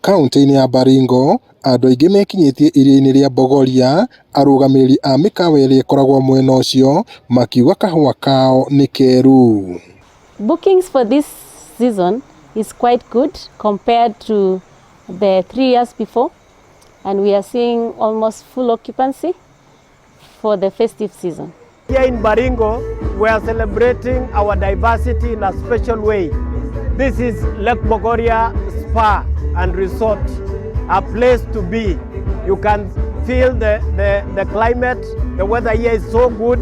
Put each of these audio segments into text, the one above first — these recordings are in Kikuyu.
Nakuo kaunti-inĩ ya Baringo, andũ aingĩ mekinyĩtie iria-inĩ rĩa Bogoria, arũgamĩrĩri a mĩkawa ĩrĩa ĩkoragwo mwena ũcio makiuga kahũa kao nĩ keru. Bookings for this season is quite good compared to the 3 years before, and we are seeing almost full occupancy for the festive season. Here in Baringo, we are celebrating our diversity in a special way. This is Lake Bogoria Spa and Resort, a place to be. You can feel the climate, the weather here is so good.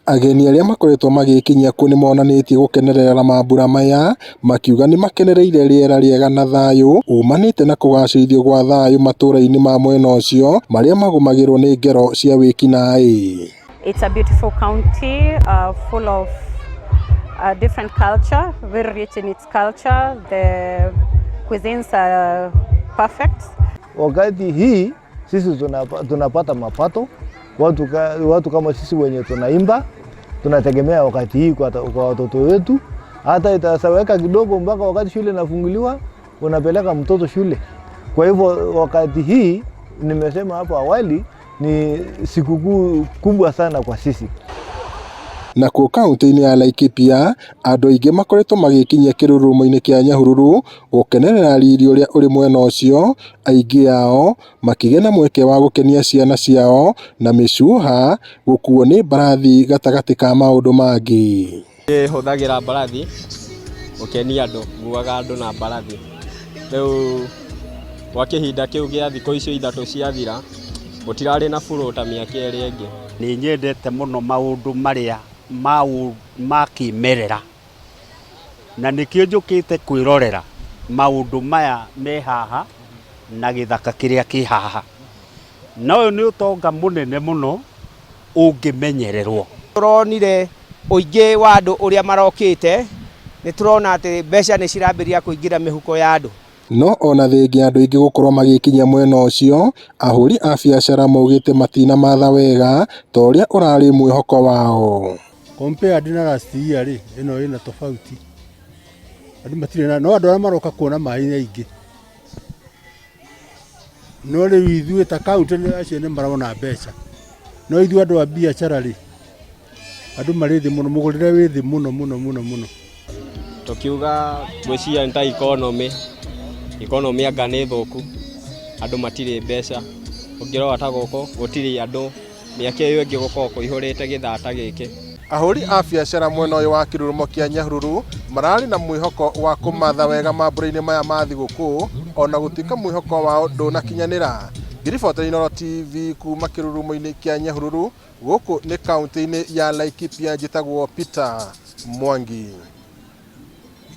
Ageni arĩa makoretwo magĩkinyia kuo nĩmonanĩtie gũkenerera mambura maya, makiuga nĩmakenereire rĩera rĩega na thayũ umanĩte na kũgacĩrithio gwa thayũ matũra-inĩ ma mwena ũcio marĩa magũmagĩrwo nĩ ngero cia wĩkinaĩ. It's a beautiful county full of different culture, very rich in its culture. The cuisines are perfect. Wakati hii sisi tunapata mapato watu kama sisi wenye tunaimba tunategemea wakati hii kwa watoto wetu, hata itasaweka kidogo mpaka wakati shule inafunguliwa, unapeleka mtoto shule. Kwa hivyo wakati hii nimesema hapo awali ni sikukuu kubwa sana kwa sisi. Nakuo kaunti-inĩ ya Laikipia, andũ aingĩ makoretwo magĩkinyia kĩrurumo-inĩ kĩa Nyahururu gũkenerera riri ũrĩa ũrĩ mwena ũcio, aingĩ ao makĩgĩa na mweke wa gũkenia ciana ciao na mĩcuha, gũkuo nĩ mbarathi gatagatĩ ka maũndũ mangĩ. Hũthagĩra mbarathi gũkenia andũ, nguaga andũ na mbarathi. Rĩu gwa kĩhinda kĩu gĩa thikũ icio 3 ciathira, gũtirarĩ na flow ta mĩaka ĩrĩa ĩngĩ. Nĩ nyendete mũno maũndũ marĩa ma kĩmerera na nĩkĩo njũkĩte kwĩrorera maũndũ maya me haha na gĩthaka kĩrĩa kĩ haha. Na ũyũ nĩ ũtonga mũnene mũno ũngĩmenyererwo. Tũronire ũingĩ wa andũ ũrĩa marokĩte, nĩ tũrona atĩ mbeca nĩ cirambĩrĩria kũingĩra mĩhuko ya andũ. No ona thengia andũ aingĩ gũkorwo magĩkinyia mwena ũcio, ahũri a biacara maugĩte matinamatha wega ta ũrĩa ũrarĩ mwĩhoko wao. Compared na last year rĩ, ĩno ĩna tofauti. Andũ matirĩ na, no andũ arĩa maroka kuona maĩ nĩ aingĩ. No rĩu ithuĩ ta kaunti acio nĩ marona mbeca. No ithuĩ andũ a biacara rĩ, andũ marĩ thĩ mũno, mũgũrĩre wĩ thĩ mũno mũno mũno mũno. Tũkiuga ngwĩciria nĩ ta economy, economy anga nĩ thũku, andũ matirĩ mbeca. Ũngĩrora ta gũkũ gũtirĩ andũ, mĩaka ĩyo ĩngĩ gũkoragwo kũihũrĩte gĩthata gĩkĩ. Ahũri a biacara mwena ũyũ wa kĩrurumo kĩa Nyahururu mararĩ na mwĩhoko wa kũmatha wega mambura-inĩ maya ma thigũkũ ona gũtuĩka mwĩhoko wao ndũnakinyanĩra. Ngĩribotera Inooro TV kuma kĩrurumo-inĩ kĩa Nyahururu, gũkũ nĩ kaunti-inĩ ya Laikipia, njĩtagwo Peter Mwangi.